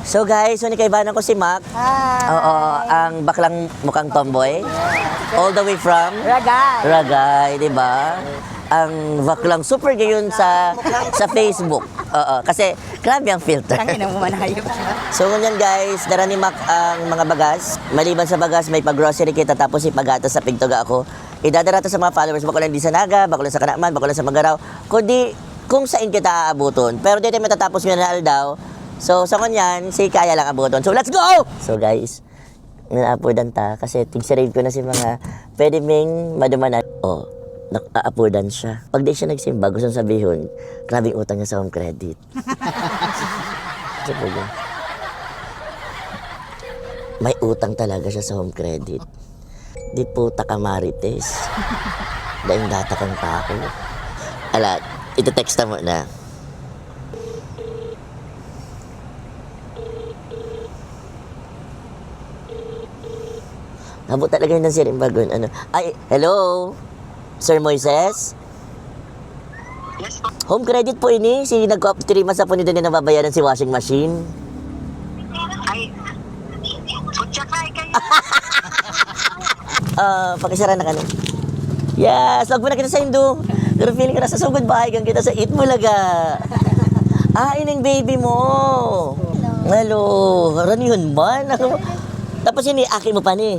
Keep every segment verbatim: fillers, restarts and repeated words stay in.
So guys, so ni kaibanan ko si Mac. Hi! Oo, ang baklang mukhang tomboy. All the way from Ragay. Ragay, di ba? Ang baklang super gayon sa sa Facebook. Oo, kasi grabe ang filter. Tangina mo, manayop siya. So ngunyan guys, dara ni Mac ang mga bagas. Maliban sa bagas, may pag-grocery kita tapos ipagatas sa pigtuga ako. Idadara ta sa mga followers, bako lang di sa Naga, bako lang sa Kanaman, bako lang sa Magarao. Kundi kung saan kita aabuton. Pero dito matatapos ngunyan na aldaw. So, sa ngunyan, si Kaya lang abuton. So, let's go! So, guys, naapudan ta kasi tig-save ko na si mga pwede ming madumanan. Oh, naapudan siya. Pag di siya nagsimba, gusto sabihon, grabing utang niya sa Home Credit. Sabi ko, may utang talaga siya sa Home Credit. Di puta ka, Marites. Daing data kang tako. Ala, itetext mo na. Habo talaga yun ng siring bagon. Ano? Ay, hello? Sir Moises? Yes po. Home Credit po ini. Si nagko-up three months na po nito na nababayaran si washing machine. Ay, putya ka, ikaw yun. Ah, pakisara na kani. Yes, wag mo na kita sa Indo. Pero feeling ko nasa sugod bahay kang kita sa Eat Bulaga. Ah, ining baby mo. Hello, haranihan man. Tapos ini, aki mo pa ni.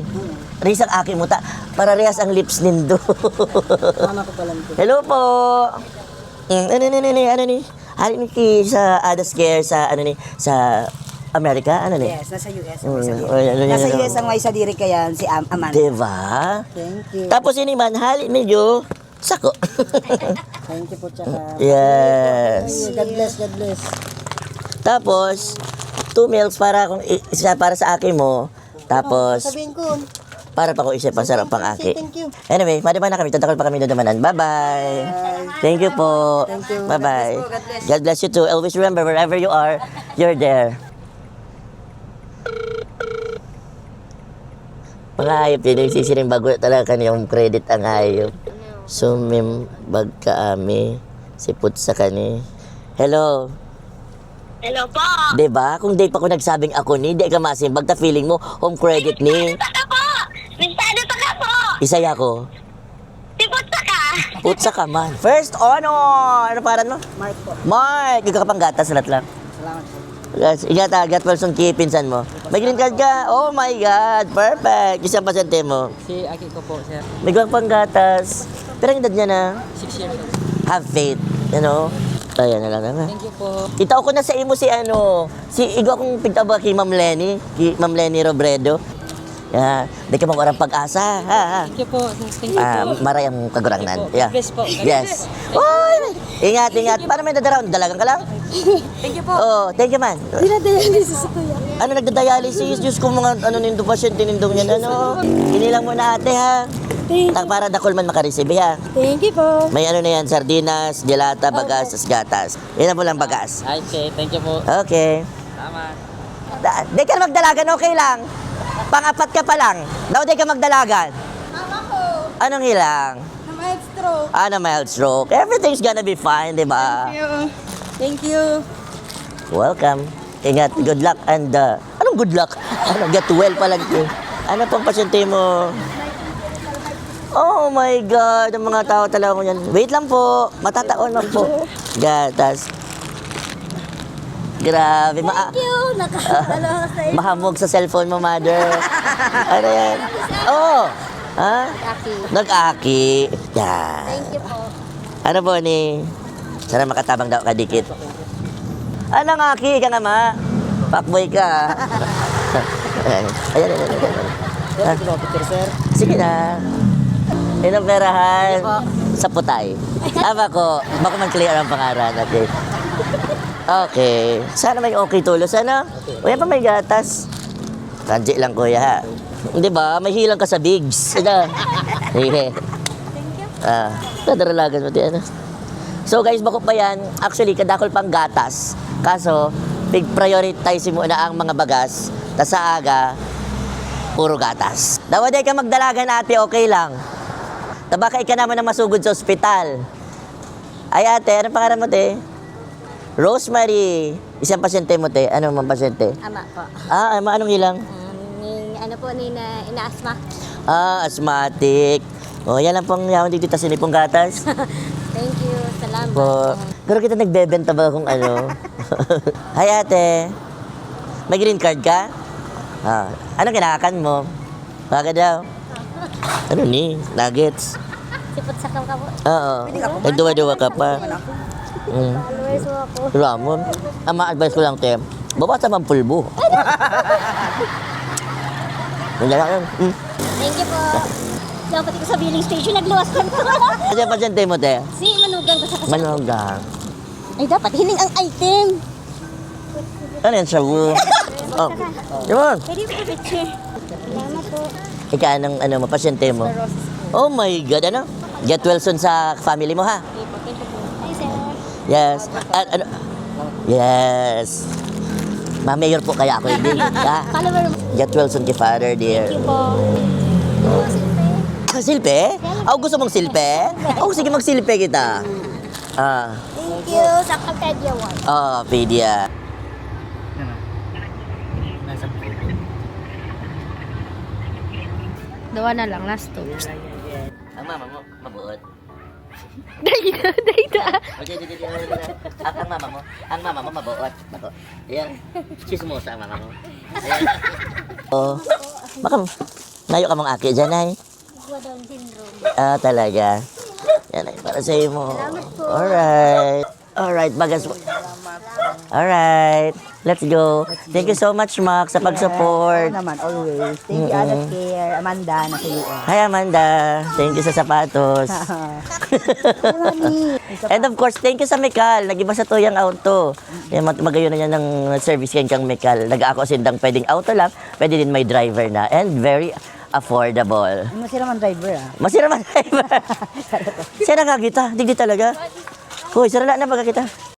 Risang aki mo ta. Pararehas ang lips nindo. Mama ko pala nito. Hello po. Mm, ano ni, ano ni, ano ni? Ano ni ki sa Adas Care sa, ano ni, sa Amerika? Ano ni? Yes, nasa U S ang Mm, isa diri. Ay, ano niya, Nasa ano? U S ang may isa diri kaya si Am-, Amanda. Diba? Thank you. Tapos ini man, hali medyo sako. Thank you po, tsaka Yes. God bless, God bless. Tapos, two milks para kung i-, isa para sa aki mo. Tapos, Sabihin ko, para pa ko isa pa sarap pang aki. Thank you. Anyway, madama na kami. Tatakol pa kami dadaman. Bye-bye. Thank you po. Thank you. Bye-bye. God bless po. God bless. God bless you too. Always remember, wherever you are, you're there. Mga hayop yun, yung sisiring bago talaga kani yung credit ang hayop. Sumimbag ka, ami. Sipot sa kani. Hello. Hello po. Di ba? Kung di pa ko nagsabing ako ni, di ka masimbag, ta feeling mo, home credit ni. Minsan pa ka po! Minsan pa ka po! Isay ako. Si Putsa ka! Putsa ka man. First honor! Ano pangalan mo? Mark po. Mark! Ikaw ka pang gatas, salat lang. Salamat po. Yes, ingat ha, ingat person ki pinsan mo. May green card ka? Oh my God! Perfect! Isa ang pasyente mo. Si Aki ko po, sir. May gwang pang gatas. Pero ang edad niya na? Six years old. Have faith, you know? Ayan na lang na. Thank you po. Itao ko na sa imo si ano, si igo akong pigtaba ki Ma'am Lenny, ki Ma'am Lenny Robredo. Ah, di ka mawara pag-asa, ha, ha. Thank you po. Thank you Ah, po. Maray ang kagurangnan. Thank you po. Yeah. God bless po. God Yes. bless. Oy! Ingat, ingat. Paano may dadaraon? Dalagan ka lang? Thank you po. Oh, thank you, man. Dinadialysis si Kuya. Ano, nagda-dialysis? Diyos ko, mga ano nindo, pasyente nindong yan, ano? Inilang mo na, ate, ha? Thank you. Tak, para dakul man makareceive, ha? Thank you po. May ano na yan, sardinas, dilata, bagas, tas gatas. Yan ang pulang bagas. Okay, thank you po. Okay. Salamat. Da-, di ka magdalagan, okay lang. Pang-apat ka pa lang. Daw di ka magdalagan. Mama ko. Anong hilang? Na mild stroke. Ah, na mild stroke. Everything's gonna be fine, di ba? Thank you. Thank you. Welcome. Ingat. Good luck and, uh, anong good luck? Ano, get well pa lang. Ano pang pasyente mo? Oh my God, ang mga tao talaga ko yan. Wait lang po, matataon lang po. Gatas. Grabe, ma- Thank you. Naka-, ano ako sa iyo. Mahamog sa cellphone mo, mother. Ano yan? Oo. Ha? Nag-aki. Nag-aki. Yan. Thank you po. Ano po ni? Sana makatabang daw kadikit. Ano nga, aki? Ika nga, ma. Fuckboy ka, ah. Ayan, ayan, ayan, ayan. Sir, pwede ba picture, sir? Sige na. Inoperahan Sige po. Sa putay. Tama ko. Baka man clear ang pangaran. Okay. Okay. Sana may okay tulo. Sana. Okay. Uy, pa may gatas. Kanji lang, kuya, ha? Di ba? May hilang ka sa bigs. Ito. Sige. Ah, nadaralagan mo, ti, ano? So, guys, bako pa yan. Actually, kadakol pang gatas. Kaso, pig-prioritize mo na ang mga bagas. Tas sa aga, puro gatas. Dawa di ka magdalagan, ate, okay lang. Tabaka ika naman ang masugod sa ospital. Ay, ate, anong pangalan mo, te? Rosemary, isang pasyente mo, te. Ano mang pasyente? Ama po. Ah, ama, anong hilang? Um, ni, ano po, ni na, ina-asthma. Ah, asthmatic. O, yan lang pong yaon dito, tas ini pong gatas. Thank you. Salamat. Po. Pero kita nagbebenta ba kung ano? Hi, ate. May green card ka? Ah, anong kinakakan mo? Baka daw. Ano ni? Nuggets? Sipot sa kangkabo. Oo. Nagduwa-duwa ka pa. Mm. Followers mo ako. Ramon. Ang ma-advise ko lang, te, bawasan man pulbo. Ang gano'n. Mm. Thank you po. Dapat ko sa billing station, nagluwas lang ko. Kasi pasyente mo, te? Si Manugang ko sa Manugang. Ay, dapat hiling ang item. Ano yan, shabu? Oh, yun. Pwede po picture. Salamat po. Ika, anong, ano mo, pasyente mo? Oh my God, ano? Get well soon sa family mo, ha? Hi, sir. Yes. At, ano? Yes. Ma-mayor po kaya ako, hindi. Ha? Follower mo. Get well soon kay Father, dear. Thank you po. Ito po, silpe. Ah, silpe? Oh, gusto mong silpe? Oh, sige, magsilpe kita. Ah. Thank you sa Kapedia one. Oh, Pedia. Dawa na lang, last two. Ang mama mo, mabuot. Dahil na, dahil na. Okay, okay, okay, okay, okay. Ang, ang mama mo, ang mama mo, mabuot. Bako. Yan. Chismosa ang mama mo. Ayan. Oh, baka nayo ka mong aki dyan, ay. Down syndrome. Ah, talaga. Yan ay para sa imo. Salamat po. Alright. Alright, bagas mo. Alright. Let's go. Thank you so much, Mac, sa pag-support. Oo naman, always. Thank you, Mm-mm. Adat Care. Amanda, nasa U S. Hi, Amanda. Thank you sa sapatos. Mami. And of course, thank you sa Mekal. Nag-iba sa tuyang auto. Yan, mat-, magayon na yan ng service yan kang Mekal. Nag-ako sindang pwedeng auto lang, pwede din may driver na. And very affordable. Masira man driver, ah. Masira man driver. Siya nakakita, digdi talaga. Hoy, sarala na baga kita.